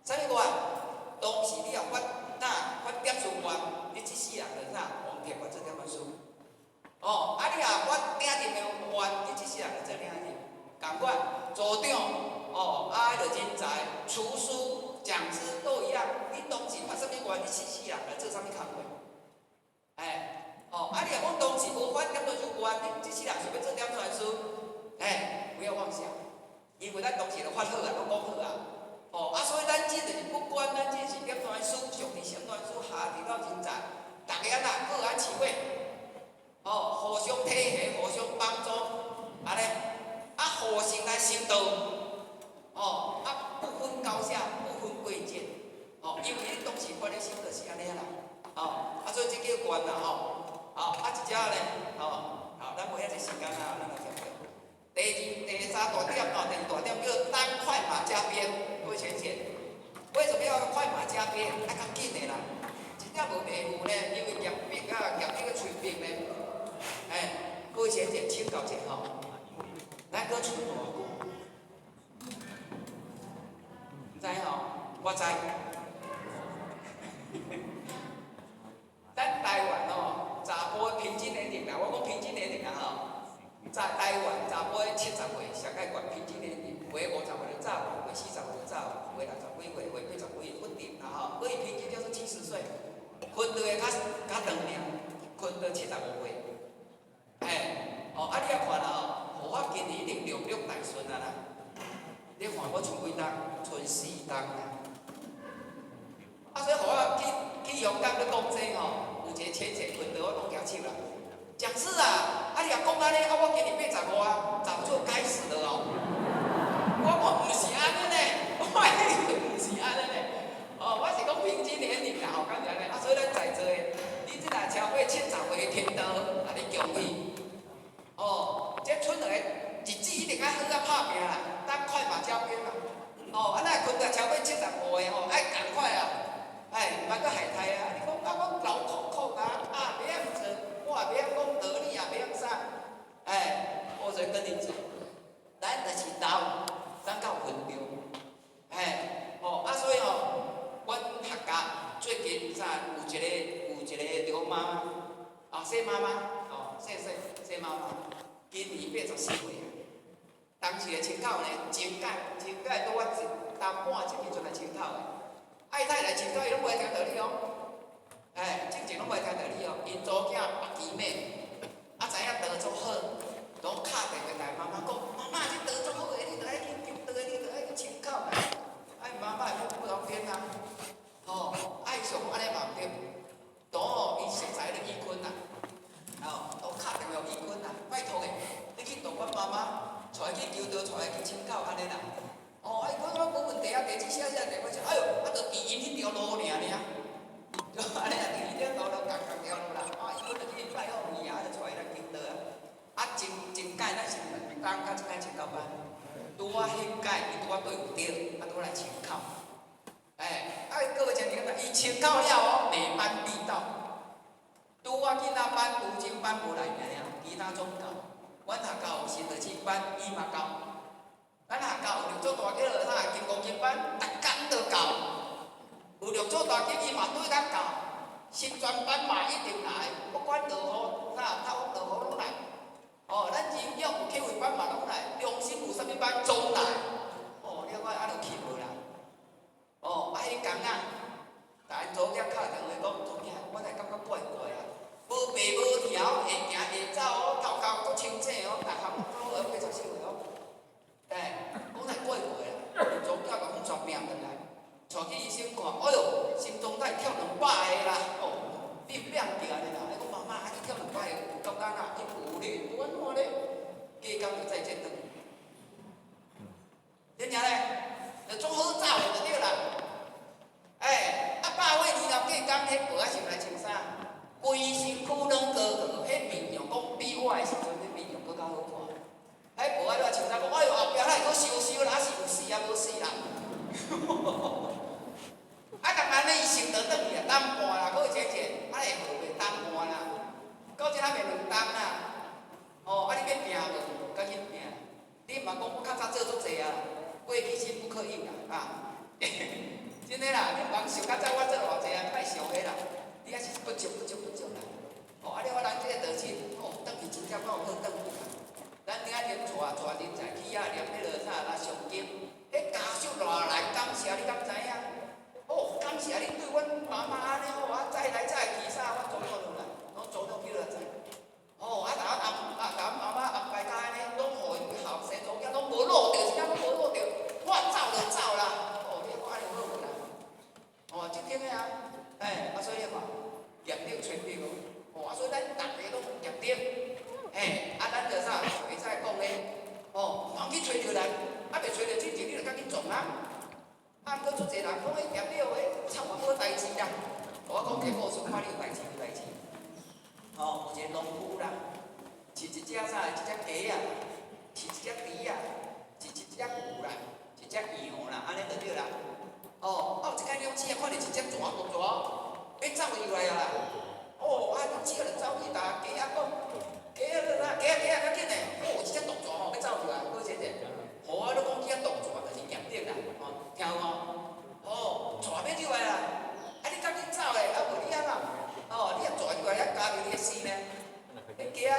啥物願？當時你若發那發點傳願，你這世人就啥？王鐵發做點傳師。哦，啊你若發頂任的願，你這世人就做頂任。仝款，組長，哦，啊，彼个人才、廚師、講師都一樣。你當時發啥物願，你這世人來做啥物工課？哎，哦，啊你若講當時無發點傳師願，你這世人想欲做點傳師？哎，不要妄想，因為咱當時就發好啊，攏講好啊。哦，啊，所以咱這就是不管咱這是點傳師、上至點傳師，下至到人才，逐家按怎各安其位，哦，互相體恤，互相幫助，按呢，啊，互相來成道，哦，啊，不分高下，不分貴賤，哦，因為你當時發的心就是按呢啦，哦，啊，所以這叫願啦，吼，好，啊，一隻咧，吼，好，咱無遐濟時間啊，咱來講。第二、第三大點哦，第二大點叫當快馬加鞭，各位淺淺，為什麼要快馬加鞭？愛較緊的啦，一點無迷糊呢，因為夾筆啊，夾那個喙筆呢，哎，各位淺淺請教一下吼，咱閣賰偌久？毋知吼，我知。咱台灣吼，查埔的平均年齡啦，我講平均年齡啊吼。在台灣查埔70歲，上蓋懸平均年齡，有的50歲就走，有的40歲就走，有的60幾歲，有的80幾歲不定啦吼。所以平均就是70歲，睏的較較長命，睏到75歲。哎，哦，啊你也看啦吼，護法今年已經六六大順啊啦。你看我賰幾冬？賰4冬啦。啊，所以互我去去香港咧講這吼，有一個淺淺睏到我攏舉手啦。講師啊，啊你若講按呢，啊我今年85啊，早就該死了哦。我講毋是按呢呢，我毋是按呢呢。哦，我是講平均年齡啦，吼，敢是按呢？啊，所以咱在座的，你這若超過70歲的天道，啊你恭喜。哦，這賰落來日子一定愛好啊拍拚啦，當快馬加鞭啦。哦，啊若睏到超過75的吼，愛趕快啊！哎，毋通閣害刣啊！你講啊，我老摳摳啊，啊袂曉做，我也袂曉講道理，也袂曉啥。哎，我就跟你講，咱就是老，咱較有分量。哎，哦，啊，所以吼，阮學校最近啥有一個有一個劉媽媽，啊，謝媽媽，哦，謝謝謝媽媽，今年84歲啊。當時的清口呢，前屆前屆拄我一冬半前去陣來清口的，愛太來清口，伊攏無愛聽道理哦。哎，進前攏無愛聽道理哦。𪜶查某囝白旗馬，啊知影道足好，攏敲電話來媽媽講：媽媽，這道足好的，你著愛去求道，你著愛去清口啦。啊，𪜶媽媽會不方便啊。吼，啊伊想講按呢嘛毋對，都吼伊熟似咧伊坤啦，吼，都敲電話予伊坤啦，拜託的，你去度阮媽媽，帶伊去求道，帶伊去清口按呢啦。哦，啊伊講我無問題啊，地址寫寫電話寫，哎喲，啊就佇𪜶彼條路爾爾，就按呢啊，佇𪜶這條路仝仝條路啦。啊，伊坤就去拜訪伊啊，就帶伊來求道啊。啊，前前屆咱是兩冬較這擺清口班，拄仔彼屆伊拄仔對有著，啊拄來清口。哎，啊，各位親像伊清口了哦，每班必到。拄仔囡仔班、讀經班無來爾爾，其他總到。阮學校有新德清班，伊嘛到。咱學校有六祖大叫做啥金剛經班，逐工都到。有六祖大經伊嘛對較到。新專班嘛一定來，不管落雨啥，透風落雨攏來。哦，咱營養有體育班嘛攏來，中心有啥物班總來。哦，你看按呢就去無啦。哦，啊，彼工啊，逐𪜶查某囝敲電話講，查某囝，我來感覺怪怪啊，無白無條，會行會走哦，頭殼足清醒哦，逐項攏做84歲哦。哎，講來怪怪啊，查某囝共阮帶病轉來，帶去醫生看，哎喲，心臟才跳200個啦，哦，你變著按呢啦，伊講媽媽，啊你跳200個有夠簡啊？伊有咧，有按怎咧？隔工就再見轉。真正咧，就足好走的就對啦。哎，啊100歲二十隔工，彼婆仔是來穿啥？規身軀攏高高，彼面容講比我的時陣，彼面容閣較好看。彼婆仔咧穿啥？講哎喲，後壁哪會閣燒燒啦？啊是有死啊無死啦？啊，逐按呢伊成就轉去啊，冬半啦，閣有錢錢，啊會好袂冬半啦？到這還袂2冬啦。哦，啊你欲拚無？趕緊拚！你嘛講我較早做足濟啊，過去式不可以啦，啊！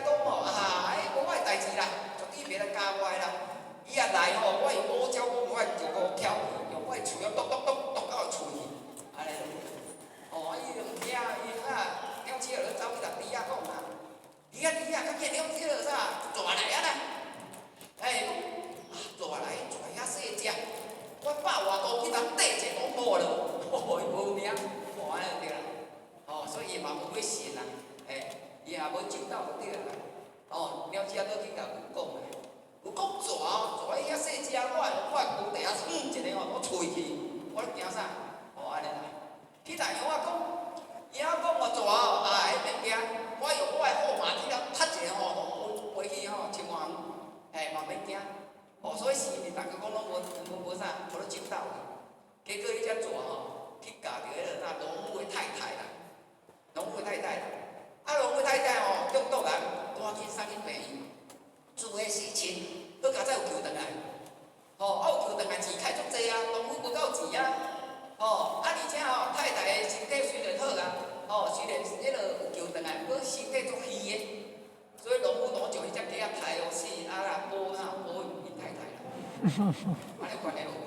講吼，啊，彼無我的代誌啦，絕對袂來咬我的啦。伊若來吼，我用胡椒粉，我就予挑去，用我的喙啊，篤篤篤篤到喙去，按呢。哦，伊就毋聽，伊啊，鳥鼠仔就走去共豬仔講啊，豬仔豬仔，較緊鳥鼠仔啥，蛇來啊啦！欸，啊，蛇來，蛇遐細隻，我百外公斤通綴一個攏無咯，吼，伊無命，哦，按呢就對啦。哦，所以伊嘛無欲信啦，欸，伊也無周到就對啦。哦，鳥鼠仔閣去共牛講啦，牛講蛇哦，蛇遐細隻，我龜地下哼一个吼，我喙去，我咧驚啥？哦，按呢啦。去共羊仔講，羊仔講哦，蛇哦，啊，彼免驚，我用我的好馬蹄仔踢一个吼，攏飛去吼，千外遠，嘿，嘛免驚。哦，所以是毋是逐家講攏無無無啥，無咧周到去。結果彼隻蛇吼，去咬著彼个啥農夫的太太啦，農夫的太太啦，啊，農夫太太吼中毒啊，趕緊送去病院，做彼洗清，閣較早有救轉來。吼，啊有救轉來，錢開足濟啊，農夫無夠錢啊。吼，啊而且吼，太太的身體雖然好啊，吼，雖然彼个有救轉來，毋過身體足虛的，所以農夫當將彼隻雞仔刣予死，啊啦補啥補𪜶太太啦，按呢有關係無？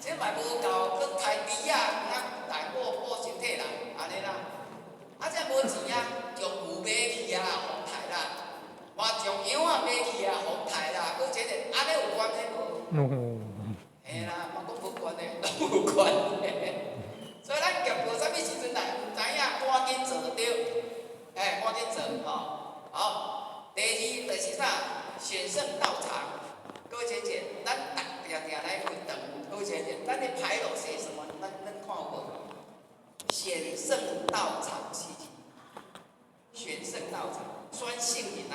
這嘛無夠，閣刣豬仔，啊來補補身體啦，按呢啦。啊，這無錢啊，將牛買去啊，予刣啦，嘛將羊仔買去啊，予刣啦，閣這個按呢有關係無？嘿啦，嘛講無關係，攏有關係。所以咱業過啥物時陣來，毋知影，趕緊做就對。欸，趕緊做吼。好，第二就是啥？選聖道場。各位淺淺，咱逐定定來佛堂。各位淺淺，咱的牌樓寫什麼？咱看有無？選聖道場四字。選聖道場，選聖人啊！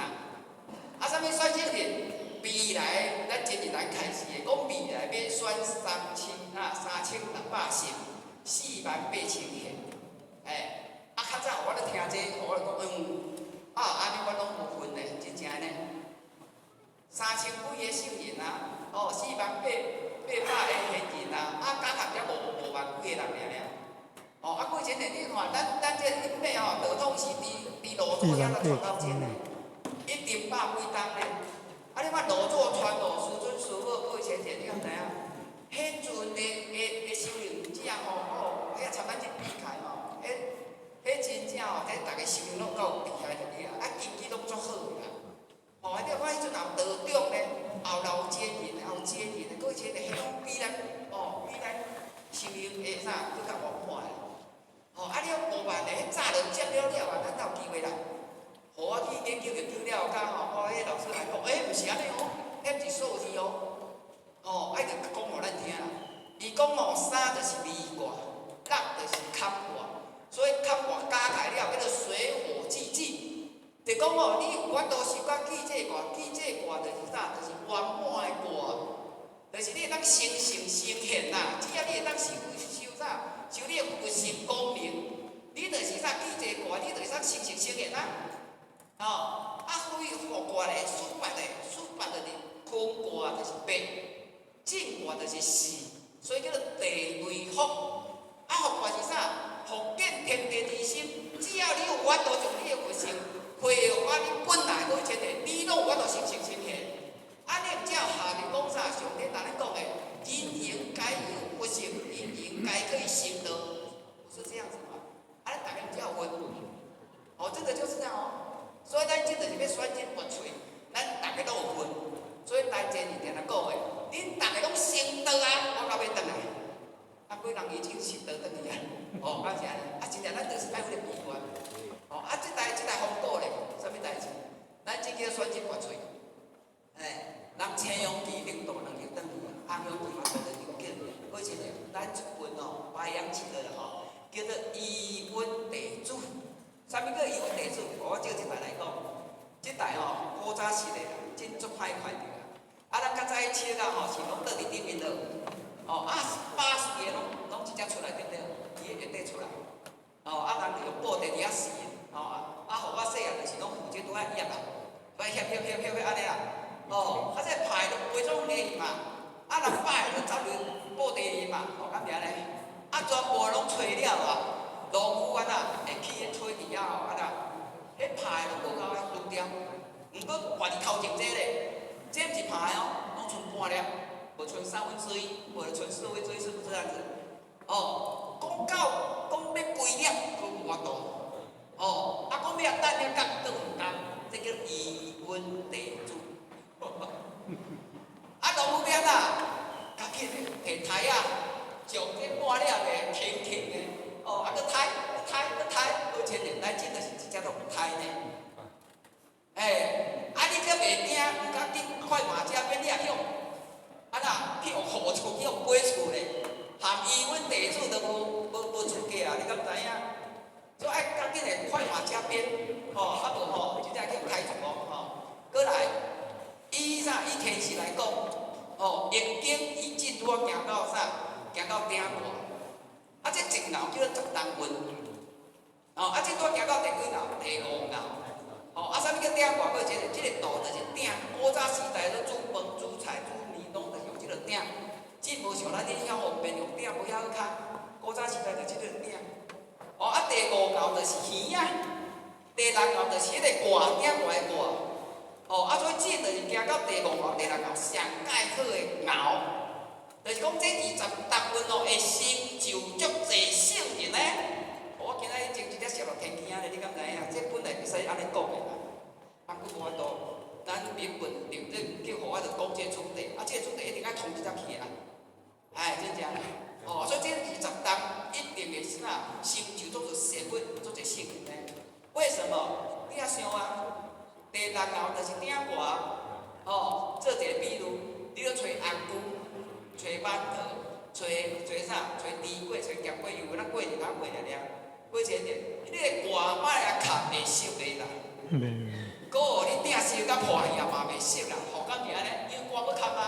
啊，啥物選聖人？未來咱前日來開始的，講未來欲選三千啊3600聖，48,000賢。欸，啊，較早我咧聽這個，我就講嗯，啊，按呢我攏無份呢，真正呢。三千幾个聖人啊，哦，四萬八百个賢人啊，啊，加合才五萬幾个人爾爾。哦，啊，過前日你看，咱這因咩吼，道統是佇羅祖遐來傳到今的，一定百幾冬咧。啊，你看羅祖傳予師尊師母，各位淺淺，你敢知影？彼陣的修行者吼，哦，彼參咱這比起來吼，彼真正吼，這逐个修行攏夠厲害就對啊，啊，根基攏足好的啦。吼，啊，你看彼陣有道長咧，有老仙人，有仙人，各位淺淺，彼攏比咱哦，比咱修行的啥閣較圓滿的。吼，啊，你5萬的，彼早就接了了啊，咱哪有機會啦？予我去研究研究了，甲吼，我彼老師來講，欸，毋是按呢哦，彼毋是數字哦，吼，愛著講予咱聽啦。伊講吼，三就是離卦，六就是坎卦，所以坎卦加起來了，叫做水火既濟。就講吼，你有法度修到既濟卦，既濟卦就是啥？就是圓滿的卦，就是你會當成聖成賢啦。只要你會當修修啥？修你的佛性光明，你就是啥？既濟卦，你就是啥？成聖成賢啊！吼，啊，所以復卦咧，四八的，四八就是坤卦就是八，震卦就是四，所以叫做地雷復。啊，復卦是啥？復見天地之心。只要你有法度將你的佛性恢復啊，你本來嗰前提，你攏有法度成聖成賢。啊，你毋才下面講啥？上帝當咧講的，人人皆有佛性，人人皆可以成道，不是這樣子嗎？啊，咱逐家毋才有份。哦，這個就是這樣哦。所以咱這就是欲選進拔萃，咱逐家攏有份。所以台前是定定講的，恁逐家攏成道啊，我到尾轉來。啊，幾人已經成道轉去啊？哦，啊是按呢，啊真正咱就是愛彼個秘訣。哦，啊，這台風鼓咧，啥物代誌？咱這叫選進拔萃。欸，人青陽旗領導人就轉去啊，紅陽旗嘛當然就叫。過一個，咱這份哦，白陽旗的吼，叫做疑雲地主。啥物叫疑雲地主？我照這台來講，這台吼古早式的，真足歹看著啊。啊，咱較早彼尺仔吼是攏倒佇頂面落，哦啊，8歲的攏直接出來對毋對？伊會底出來。哦，啊，人就用布袋佇遐試，吼啊，予我細漢就是攏負責拄仔熁啊，拄仔翕翕翕翕翕按呢啦。哦，啊，這牌就飛總遠去嘛，啊，人擺就走入布袋裡嘛，吼，敢是按呢？啊，全部攏揣了啊，農夫按怎會去彼炊佇遐吼，按怎？彼牌攏無夠啊，毋過掛佇頭前這咧，這毋是拍的哦，攏賰半粒，無賰三分之一，無賰四分之一，是不是這樣子？哦，講到講欲規粒，閣無法度。哦，啊講欲等遐角，閣毋甘，這叫疑阮地主。啊，農夫欲按怎？較緊的，提刣仔，將這半粒的輕輕的，哦，啊，閣刣，刣，閣刣，而且咱這就是直接都刣呢。欸，啊，你閣袂驚，毋較緊快馬加鞭，你也去予，啊那去予雨厝，去予飛厝咧，含伊阮地主都無無無資格啊！你敢知影？所以愛較緊的快馬加鞭，吼，啊無吼，真正去予開除哦，吼。閣來，以啥？以天時來講，吼，易經伊進拄仔行到啥？行到鼎卦，啊，這一爻叫做十重運，哦，啊，這拄仔行到第幾爻？第五爻。哦，啊，啥物叫鼎卦？閣這個，這個道就是鼎。古早時代咧煮飯、煮菜、煮麵，攏就是用這個鼎。這無像咱這遐方便，用鼎無遐好較。古早時代就這個鼎。哦，啊，第五爻就是耳仔，第六爻就是彼個卦，鼎卦的卦。哦，啊，所以這就是行到第五爻、第六爻上蓋好的爻，就是講這20重運哦，會成就足濟聖人呢。我今仔日整一隻寫落天機仔咧，你敢知影？這本來袂使按呢講的啦，啊，閣無法度，咱民本定這叫予我著講這個主題，啊，這個主題一定愛通一才去啊，哎，真正。哦，所以這20重一定會啥成就足濟社會足濟聖人呢？為什麼？你也想啊，第六爻就是鼎卦，哦，做一個比喻，你咧揣紅龜、揣饅頭、揣揣啥？揣豬粿、揣鹹粿，因為咱過年較過爾爾。過節日，你個卦擺來崁會熟袂啦？閣予你鼎燒甲破去也嘛袂熟啦，吼，敢是按呢？因為卦閣崁啊。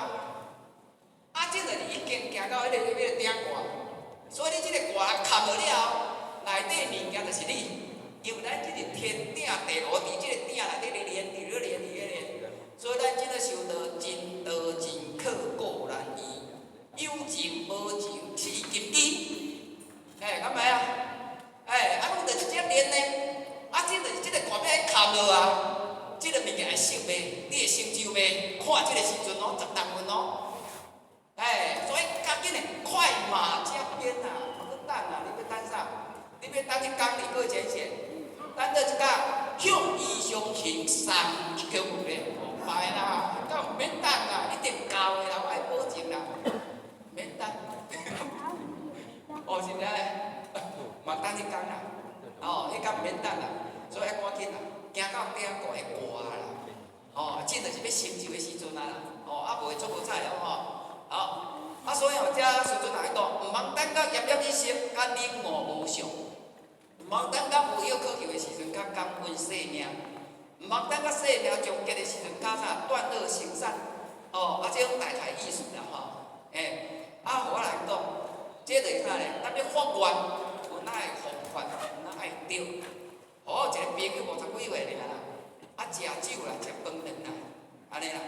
啊，這就是已經行到彼個鼎卦，所以你這個卦崁落了後，內底物件就是你，因為咱這是天鼎地爐，佇這個鼎內底咧連，佇咧連，佇咧連，所以咱這個修道真道真可固難移，有情無情似金枝，嘿，敢袂啊？欸，啊，攏就是這連呢，啊，這就是這個卦欲崁落啊，這個物件會熟袂？你會成就袂？看這個時陣哦，十重運哦。欸，所以較緊的快馬加鞭啊，莫閣等啊！你欲等啥？你欲等一工你過前線，等倒一工向醫上行送一口飯咧，歹啦，敢毋免等啊，一定到的啦，我愛保證啦，免等。哦，是毋是按呢？嘛等彼工啦，哦，彼工毋免等啦，所以愛趕緊啦，行到鼎卦的卦啦，哦，這就是欲成就的時陣啊啦，哦，啊無會做無彩哦吼。好，啊，所以吼，遮師尊來講，毋通等到奄奄一息，較領悟無常；毋通等到無藥可救的時陣，較感恩生命；毋通等到生命終結的時陣，較啥斷惡行善。哦，啊，這種大概意思啦吼。欸，啊，予我來講，這就是啥咧？咱欲發願，有哪會方法，有哪愛對。我有一個朋友50幾歲爾啦，啊，食酒啦，食飯卵啦，按呢啦。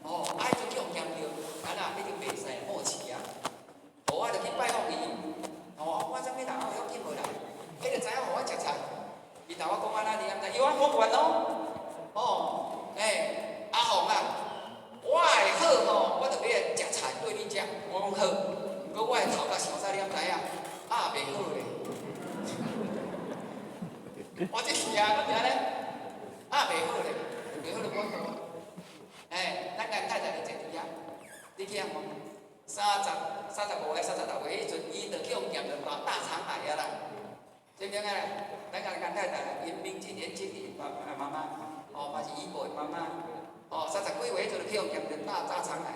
哦，啊，彼陣去予驗著，啊那已經袂使末期啊。予我就去拜訪伊，哦，我啥物人我會曉緊無啦？彼就知影予我食菜，伊同我講按呢，你敢知？伊話我發願哦，哦，欸，阿紅啊，我會好吼，我就欲來食菜對你食，我講好，毋過我的頭殼傷早，你敢知影？啊，袂好咧。我這是啊，敢是按呢？啊，袂好咧，袂好就我講。欸，咱間太太就坐佇遐，你去遐問，35歲、36歲彼陣，伊就去予驗著大腸癌啊啦，知毋知影？咱間太太，因明靜年輕的媽媽，哦，嘛是醫部的媽媽，哦，30幾歲彼陣就去予驗著大腸癌。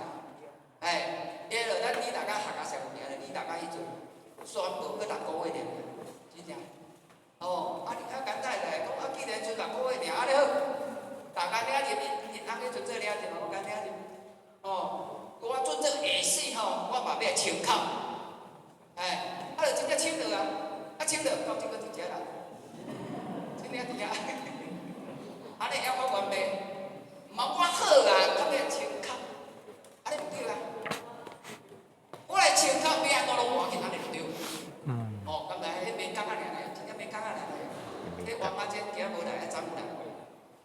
欸，伊就咱李大家學啊上有名咧，李大家彼陣宣布閣6個月爾，真正。哦，啊，你較簡單來講，啊，既然賰6個月爾，按呢好，逐工領入，𪜶翁彼陣做領入，我敢領入。哦，我準做下死吼，我嘛欲來清口。欸，啊，就真正清落啊，啊清落到這閣佇遮啦，真正佇遐。按呢會曉發願袂？毋通我好啊，較欲來清口，按呢毋對啊。我來清口欲按怎攏無要緊，按呢就對。哦，敢知彼免工仔爾咧，真正免工仔爾咧。彼王阿珍今仔無來，啊昨昏來。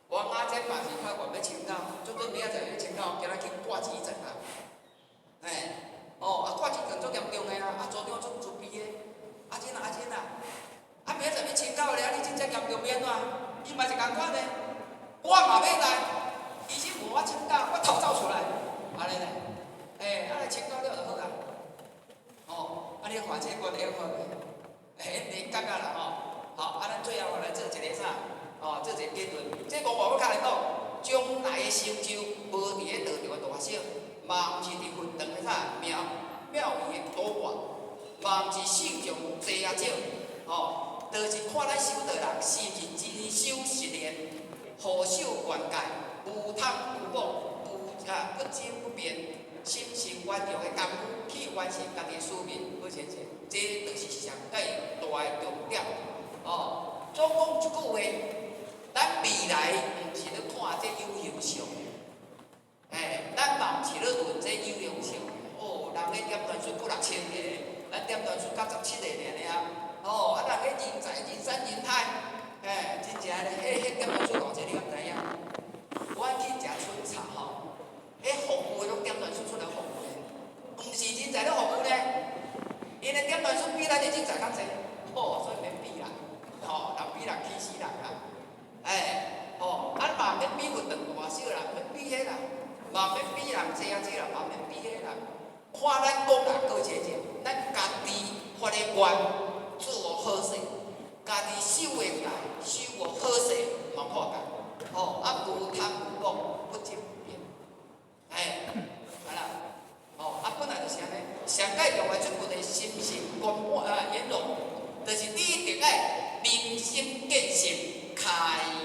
王阿珍嘛是發願欲請教，足準明仔載欲請教，今仔去掛急診啊。嘿，哦，啊掛急診足嚴重的啊，啊組長足慈悲的，阿珍啊阿珍啊，啊明仔載欲請教咧，啊你真正嚴重欲按怎？伊嘛是仝款的，我嘛欲來，醫生問我請教，我逃走出來，按呢咧，欸，啊來請教了就好啊。哦，啊你看這關會曉看袂？欸，你感覺啦吼。好，啊咱最後來做一个啥？哦，做一个結論。這個我較來講，將來的成就無佇咧道場的大小，嘛毋是佇佛堂的啥廟廟宇的多寡，嘛毋是信眾濟抑少，哦，就是看咱修道人是毋是真修實練，護守願戒，無貪無妄，無啊不爭不辯，心生圓融的功夫去完成家己的使命，好先生，這就是上蓋大的重點。哦，總講一句話，咱未來毋是咧看這有形相，欸，咱嘛毋是咧論這有形相。哦，人咧點斷術過6000個，咱點斷術才17個爾爾。哦，啊，人咧人才人山人海，欸，真正咧，彼點斷術偌濟，你敢知影？我去食春茶吼，彼服務的攏點斷術出來服務的，毋是人才咧服務咧，𪜶的點斷術比咱的人才較濟，哦，所以免比啦。吼，人比人氣死人啦！欸，吼，啊嘛毋免比佛堂大小啦，毋免比彼啦，嘛毋免比人濟啊濟啦，嘛毋免比彼啦。看咱國人閣一個，咱家己發的願做予好勢，家己守的戒守予好勢，嘛破戒。吼，啊無貪無妄，不爭不辯。欸，好啦，吼，啊本來就是按呢，上蓋重要出佛的心性觀啊圓融，就是你一定愛。明心見性，開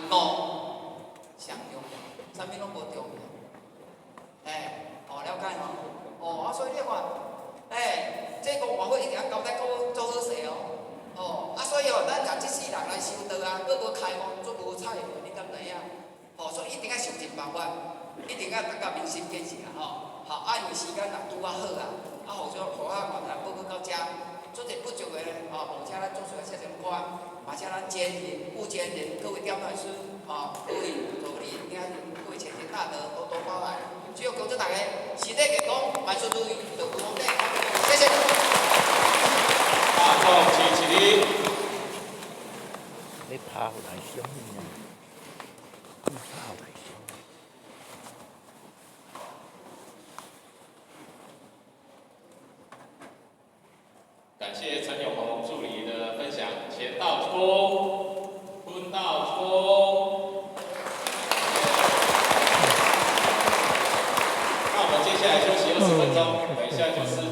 悟，上重要，啥物攏無重要。欸，哦，了解吼。哦，啊，所以你看，欸，這個外會一定要交代做做好勢哦。哦，啊，所以哦，咱若這世人來修道啊，閣無開悟，足無彩的，你敢知影？哦，所以一定愛想盡辦法，一定愛達到明心見性啊！吼，好，啊，因為時間若拄仔好啊，啊，互相互下原來報告到遮，做者不足的咧，吼，而且咱做出來寫成歌。嘛，請咱監人、副監人、各位點斷師、吼，各位助理、各位前賢大德多多包涵。最後恭祝大家身體健康，萬事如意，道具豐盛，謝謝。大眾起起立。你拍來相啊？你拍來相。感謝陳永鴻助理的分享，錢到出，坤到出。那我們接下來休息20分鐘，等一下就是。